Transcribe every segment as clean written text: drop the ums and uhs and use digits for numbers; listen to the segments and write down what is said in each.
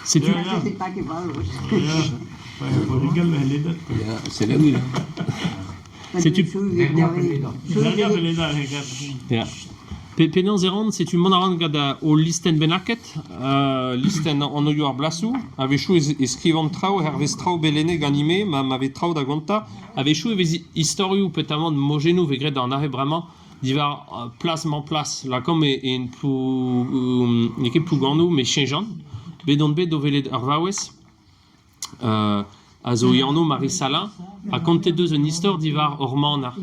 Setu Setu Ya. Pe penaos e ran, setu mont a ran gant ho listenn bennaket, listenn anvioù ar blasoù. A-wechoù e skrivan traoù hervez traoù bet lennet ganime, ma ma vez traoù da gontañ. A-wechoù e vez istorioù peotramant mojennoù 'vez graet d'an arre bremañ diwar plas-mañ-plas. Lakaomp e en Plou... n'eo ket Plouganoù, met Saint-Jean. Bet on bet o welet ur vaouez a zo he anv Marie Salin ha kontet deus un istor diwar hor maner.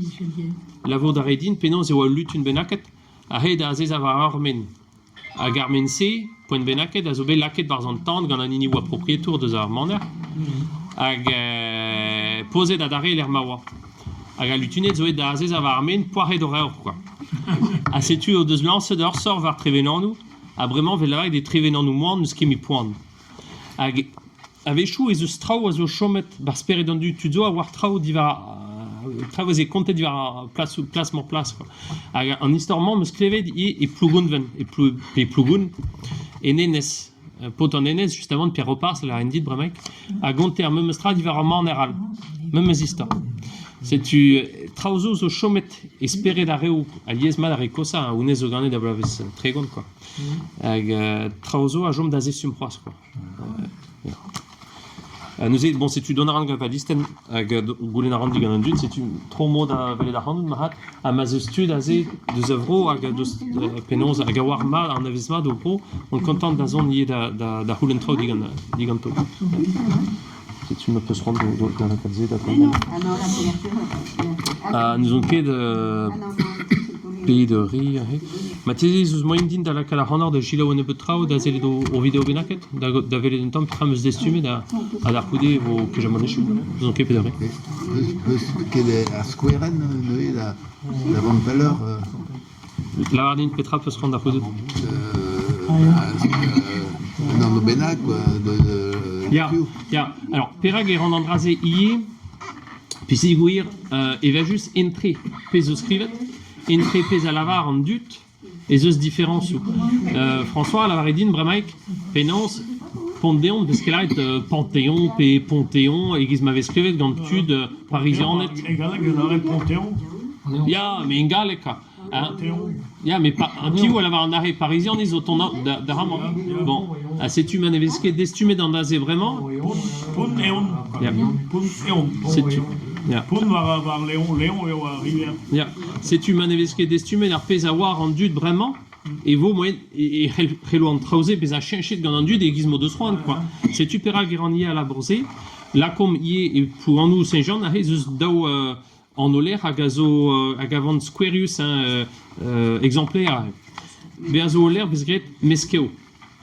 Lavarout a rae din penaos e oa ul lutun bennaket aet da azezañ war ur maen. Hag ar maen-se, poent bennaket, a zo bet lakaet barzh an tan gant an hini oa proprietour deus ar maner hag pozet adarre e-lec'h ma oa. Hag al lutuned zo aet da azezañ war ar maen poazhet o revr kwa. Ha setu o deus lañset ur sort war Trevenanoù ha bremañ 'vez lavaret e Trevenanoù moan n'eus ket mui poan. Hag a-wechoù ez eus traoù a zo chomet 'barzh spered an dud. Tud zo a oar traoù diwar traoù a veze kontet diwar plasoù plas-mañ-plas quoi. Hag an istor-mañ 'm eus klevet ivez e Plougonven, e Plou pe Plougoun, en Enez. Paotr an Enez, justement, Pierre Roparz, lâren dit bremaik, a gonte ar memes tra diwar ur maner all. Memes istor. Setu traoù zo zo chomet e spered ar reoù alies-mat ar re koshañ, hein, honnezh zo ganet da bloavezh 30 quoi. Hag traoù zo a chom da zestum c'hoazh quoi. Neuze, bon, setu dont a ran gant va listenn hag goulenn a ran digant an dud, setu tro mod da welet ac'hanout marc'had, ha ma'z eus tud aze deus a vro hag deus penaos hag a oar mat, anavez mat o bro, on kontant da zont ivez da, da, da c'houlenn traoù digant, diganto. Setu ma peus c'hoant da lakaat se da Ah, n'ouzon ket pet re aze. Marteze ez eus moaien din da lakaat ac'hanoc'h da selaou un nebeud traoù, da sellet ho video bennaket, da da welet un tamm petra 'm eus destumet ha ha da c'houde e vo kejamant echu. N'ouzon ket pet eur eo. Peus ket ar skouerenn neuze da da vont pelloc'h Lavar din petra 'peus c'hoant da c'houzout. Un anv bennak quoi, de, Ya, ya. Alors, perak e ran an dra-se ivez? Peogwir evel-just entre pezh zo skrivet, entre pezh a lavar an dud, ez eus diferañsoù. François a lavare din bremaik penaos Pont-Deon 'vez ket lâret Panthéon pe Pontéon e-giz ma vez skrivet gant tud parizianed. E galleg e lâret Panthéon. Ya, mais en galleg quoi. Hein? Ya, mais pa, un piv a lavar an arre parizianiz o tont da, da amañ. Bon, ha setu ma ne vez ket destumet an aze bremañ. Pont Eon. Ya. Pont Eon. Setu. Ya. Pont war, war Léon, Léon eo ar rivière. Ya. Setu ma ne vez ket destumet ar pezh a oar an dud bremañ, e vo moaien e c'hello an traoù-se bezañ cheñchet gant an dud e-giz m'o deus c'hoant quoi. Setu perak e ran ivez al labour-se. Lakaomp ivez e Plouanou Saint-Jean aze ez eus daou euh, anv-lec'h hag a zo hag a van skouerius hein, exemplaire. Bezañ zo ul lec'h vez graet meskev.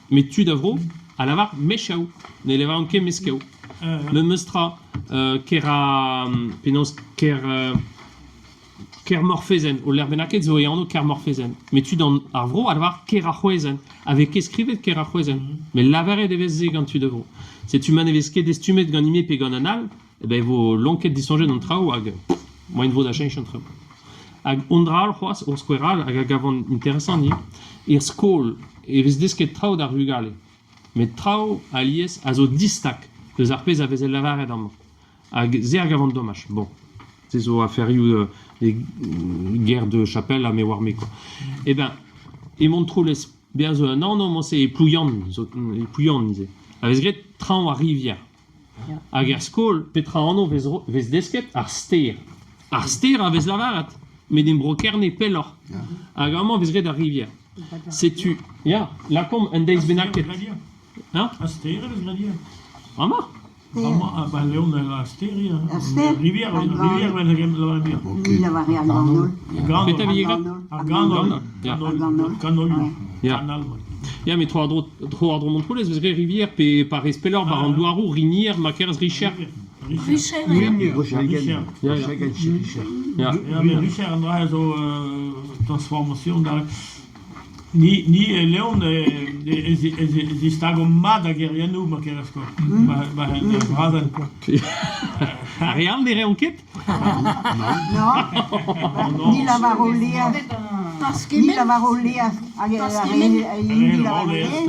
Met tud a vro a lavar mechaoù, ne lavaront ket meskev. Memes tra ker penaos ker Kermorfezenn, ul lec'h bennaket zo e anv Kermorfezenn. Met tud an, ar vro a lavar Kerarc'hwezenn, a vez ket skrivet Kerarc'hwezenn, met lavaret e vez se gant tud a vro. Setu ma ne vez ket destumet gant hini pe gant un all, eh ben e vo lonket disoñjet an traoù hag moaien vo da cheñch an traoù. Hag un dra all c'hoazh, ur skouer all hag a gavan interesant ivez, er skol e vez desket traoù d'ar vugale, met traoù alies a zo distag deus ar pezh a veze lavaret amañ. Hag se a gavan domaj. Bon, se zo aferioù guerre de chapelle ha me oar-me quoi. Eh ben, e Montroulez, bezañ zo un anv moñse e Plouyann, zo e Plouyann ivez, a vez graet traoñ ar rivier. Hag er skol, petra anv vez vez desket? Ar stêr. Ar stêr a vez lavaret, met en Bro-Kerne pelloc'h. Hag amañ vez graet ar rivier. Setu, ya, lakaomp un deiz bennaket. Hein? Ar stêr e vez graet ivez. Amañ? Amañ, ah, ba Leon, ar stêr, ya. Ar stêr? Rivier, Ar rivier, ganol. Ni lavare ar ganol. Petra vije graet? Ar ganol. Ya. Ar ganol. Kanolioù. Ya. Kanal. Ya, met tro-war-dro tro-war-dro Montroulez vez graet rivier pe parrez pelloc'h war an douaroù, Rinier, ma kerz Richer. Richer. Richer. Ya, ya. Ya. Ya, mais Richer, an dra zo transformation da Ni, ni e Leon ez, ez, ez istagomp mat a geriennoù ma kerez quoi. Ma, ma, ma brazenn quoi. Ar re all ne reont ket? Non, ni lavaro leaz. Ni lavaro leaz hag ar re ni lavaro leaz.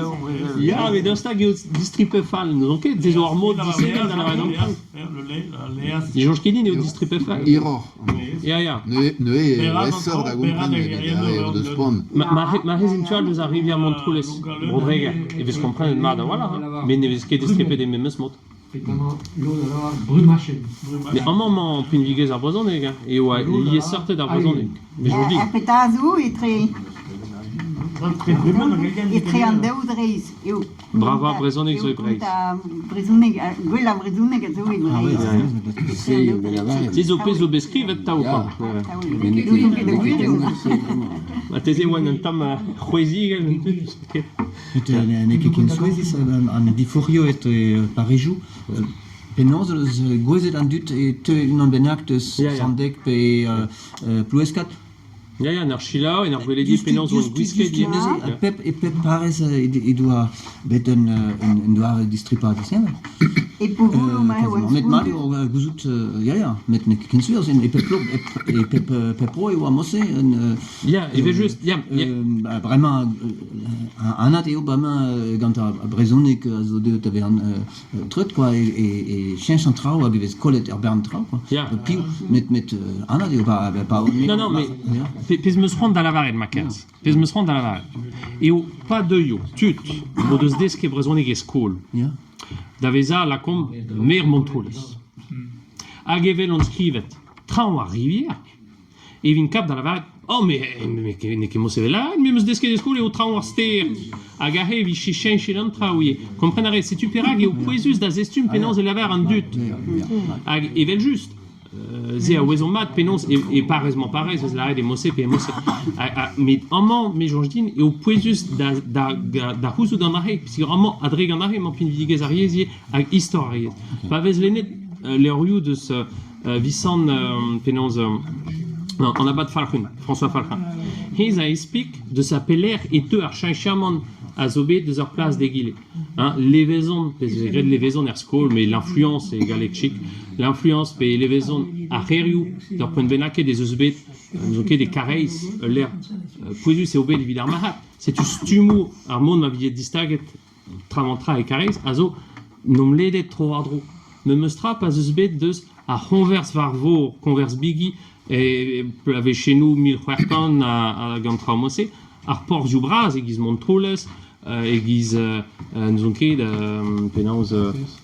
Ya, met daoust hag eo distripet fall, n'ouzon ket, se zo ur mod disheñvel da lavaret an traoù. Ne soñj ket din eo distripet fall. Hiroc'h. Ya, ya. Neuze eo aesoc'h da gompren evit ar re o deus poan. Ma rez en tu all deus ar rivier Montroulez, Bro-Dreger, e vez komprenet mat a-walc'h, hein, met ne vez ket distripet e memes mod. Mais amañ emañ pinvidigezh ar brezhoneg, hein, eo liesseurted ar brezhoneg. Me soñj din. Er petra zo etre etre an daou dreizh eo. Bravañ brezhoneg zo e Breizh. Brezhoneg, gwellañ brezhoneg a zo e Breizh. Se zo pezh zo bet skrivet tav kwa. Marteze e oan un tamm c'hwezigel un dud. N'eo ket ken souezhus an diforc'hioù etre Parizoù. Penaos eus gouezet an dud e teu unan bennak deus Sandeg pe Ploueskad? Ya, ya, en ur selaou, en ur gwelediñ penaos oant gwisket neuze. Pep, e pep parrez he doa bet un, un doare distripañ disheñvel. E Pogolo ma eo Met mat eo gouzout, ya, ya, met n'eo ket ken sur, e pep, e pep, pep bro e oa mosse un, Ya, evel-just, ya, ya. Bremañ, anat eo bremañ gant ar brezhoneg a zo deuet da vezañ treut quoi, e cheñch an traoù hag e vez kollet ur bern traoù quoi. Ya. Piv, met anat eo pa, pa Non, non, mais pezh 'm eus c'hoant da lavaret ma kerz, pezh 'm eus c'hoant da lavaret, eo pa deuio tud o deus desket brezhoneg e skol da vezañ lakaomp maer Montroulez hag evel on skrivet traoñ ar rivier, E vin kap da lavaret oh mais n'eo ket mod-se lavaret, me 'm eus desket e skol eo traoñ ar stêr hag aze e vije cheñchet an traoù ivez. Kompren a rez, setu perak eo pouezus da zestum penaos e lavar an dud. Hag evel-just, se a ouezomp mat penaos e parrez-mañ-parrez eus lavaret e mod-se pe e mod-se. Met amañ, me soñj din, eo pouezus da, da, da c'houzout an dra-se, puisque amañ, a-drek an dra-se emañ pinvidigezh ar yezh ivez hag istor ar yezh. Pa vez lennet levrioù deus Visant penaos an abad Falc'hun, François Falc'hun. Hennezh a esplik deus a pelec'h e teu ar cheñchamant a zo bet deus ur plas d'egile. Hein, levezon, pezh vez graet levezon er skol, mais l'influence e galleg chik, l'influence pe levezon ar c'hêrioù d'ur poent bennaket ez eus bet, n'eus ket e Karaez ul lec'h pouezus eo bet evit ar marc'had. Setu stummoù ar mod ma vije distaget tra-mañ-tra e Karaez a zo n'omp ledet tro-war-dro. Memes tra pa'z eus bet deus ar c'hoñvers war vor, koñvers bigi, e bloavezhennoù 1600 hag an traoù mod-se, ar porzhioù bras e-giz Montroulez, e-giz n'ouzon ket penaos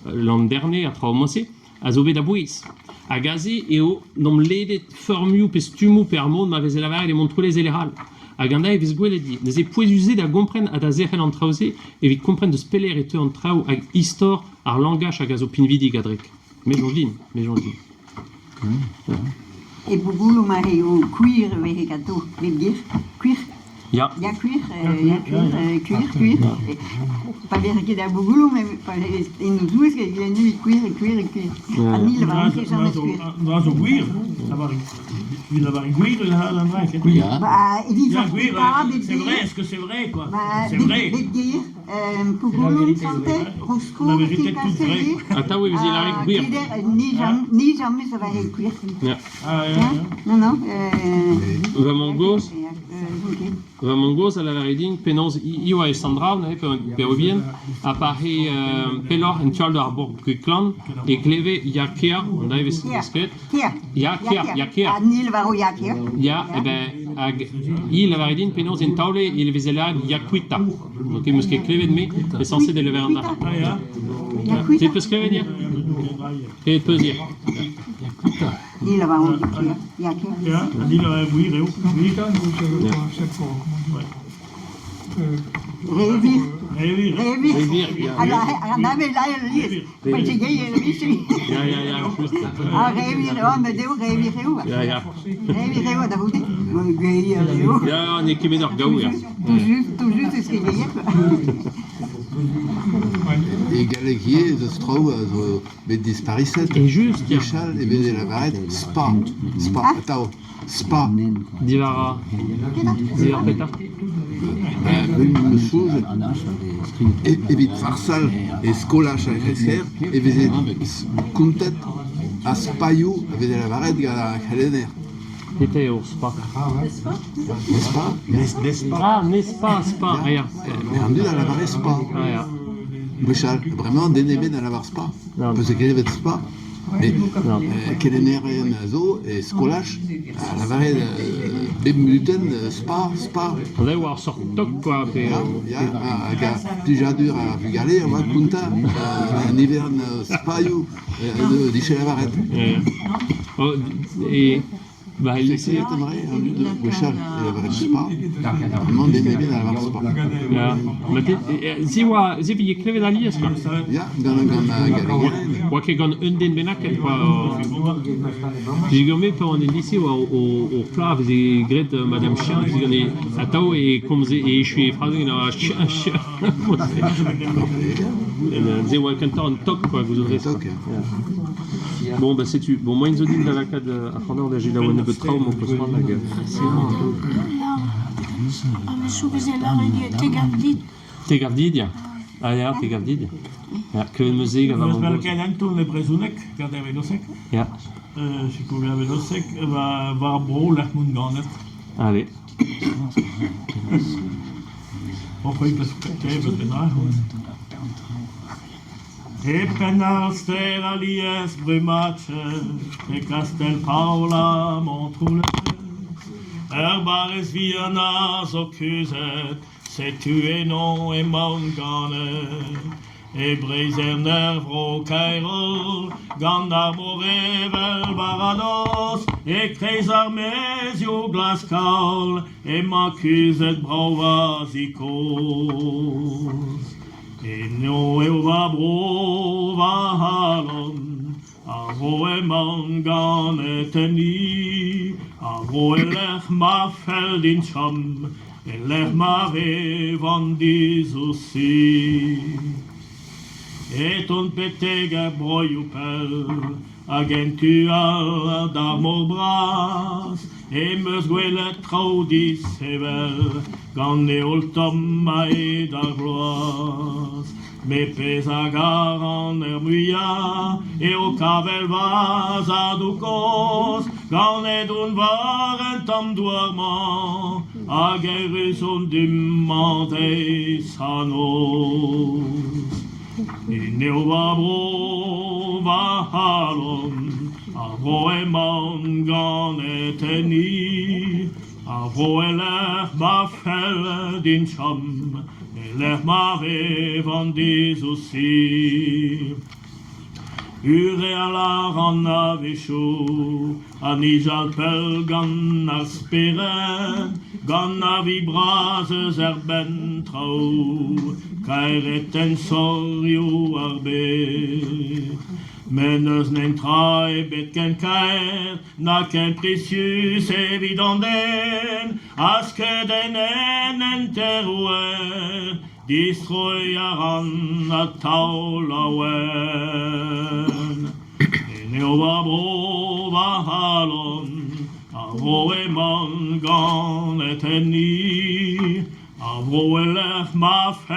Landerne, ar traoù mod-se, a zo bet a-bouez. Hag aze eo n'omp ledet feurmioù pe stummoù pe ar mod ma veze lavaret e Montroulez e lec'h all. Hag an deiz e vez gwelet ivez. Neuze pouezus-se da gompren ha da zerc'hel an traoù-se evit kompren deus pelec'h e teu an traoù hag istor ar langach hag a zo pinvidik a-drek. Me soñj din, me soñj din. E Bougoulou ma eo kwir e vehe ganto, bep dir, kwir. Ya. Ya kwir, ya kwir, kwir, kwir. Pa vez ket ar Bougoulou, mais pa vez en o zouez, e vez kwir, kwir, kwir. Ha ni lavar ket james kwir. Dra zo gwir, evit lavaret gwir an dra, Ya. Ba, evit Ya, gwir, c'est vrai, est-ce que c'est vrai, quoi? C'est vrai. Bep dir, Pougoulou, Santé, Rosko, La vérité toute vraie. Atav e veze lavaret gwir. Ni james a vare gwir. Ya. Ah, ya, ya. Non, non. Va mamm-gozh, va mamm-gozh a lavare din penaos hi oa e Sandra neuze peogwir ha pa he pelloc'h en tu all d'ar bourg Gwiklan e kleve ya kea, an da e vez graet. Ya kea, ya kea. Ha ni lavaro ya kea. Ya, eh ben, hag hi lavare din penaos en taole e veze lavaret ya kuita. Ok, 'meus ket klevet me, mais sañset e lavaran da. Ah, ya. Te peus klevet ya? Klevet peus ya? Ni lavaro ya kea. Ya, ni lavaro gwir eo. Revir. Revir. Revir. An avel lies. Ya, ya, ya, just. Ah, revir eo, met eo, revir eo. Ya, ya. Revir eo da c'houde. Gwir eo. Ya, n'eo ket met ur gaou, ya. Tout juste, tout juste eus ket geier. E galleg ivez ez eus traoù a zo bet dispariset. E just, ya. Gwechall e veze lavaret spa, spa, atav, spa. Diwar diwar petra? Me soñj evit farsal e skolaj ar C'hresker e veze kontet ar spaioù a veze lavaret gant ar c'helenner. Petra eo spa? N'est-ce pas? N'est-ce pas? Ah, n'est-ce pas, spa, ah, ya. Mais an dud a lavare spa. Ah, ya. Gwechall, bremañ den ebet a lavar spa. Non. Peus ket klevet spa. Mais Non. kelennerien a zo e skolaj a lavare bep munutenn spa, spa. An eo ar sort tok, quoi. Pe, Ya, ya, hag a plijadur ar vugale a oa kontañ an ivern spaioù dije lavaret. Ya, ya. Oh, e, ba, el lycée. Klevet an re an dud gwechall e lavaret spa. Bremañ den ebet a lavar spa. Ya. Ma te, se oa, se vije klevet alies, quoi. Ya, gant gant gallegerien. Oa ket gant un den bennaket, quoi. Peogwir pa oan el lycée oa o plat a veze graet Madame Chien, veze gant e atav e komze e echue e frazenn gant ar chien, chien. Se oa kentañ an tok, quoi, gouzout rez. Tok, ya. Bon, bah setu, bon, moaien zo din da lakaat ac'hanoc'h da selaou un nebeud traoù m'ho peus c'hoant hag... Ah, me soubez e lâret eo te gav dit. Te gav dit, ya. Ah ya, te gav dit. Ya, klevet 'm eus se gant va Eus mamm-gozh. lakaet un taol e brezhoneg gant Hervé Nossec. Ya, Sikour Hervé Nossec war war bro lec'h m'on ganet. allez. Hoc'h eus klevet petra E penn ar stêr alies brumatchet, e kastell Paola Montroulez. Ur barrez vihan a zo kuzhet, setu eno emaon ganet. E Breizh en ur vro kaer-holl, gant ar mor evel baradoz, e-kreiz ar maezioù glas-kaol, emañ kuzhet brav va zi kozh. Eno eo va bro, va c'halon, ar vro emaon ganet enni, ar vro e-lec'h ma fell din chom, e-lec'h ma vevan disoursi. E tont betek ar broioù pell hag en tu all d'ar mor bras em eus gwelet traoù disheñvel gant heol tomm a-hed ar bloaz. Met pezh a garan er muiañ eo kavell va zadoù-kozh ganet on war an tamm douar-mañ hag erru on du-mañ deiz ha noz. Eno va bro, va c'halon, ar vro emaon ganet enni, ar vro e-lec'h ma fell din chom, e-lec'h ma vevan disoursi. Hureal a ran a-wechoù ha nijal pell gant ar spered, gant avi bras eus ar benn-traoù, kaer eo teñzorioù ar bed. Met n'eus netra ebet ken kaer na ken prizius evit an den ha skeudenn en enterouer Distroiñ a ran atav laouen. Eno va bro, va c'halon, ar vro emaon ganet enni, ar vro e-lec'h ma fell.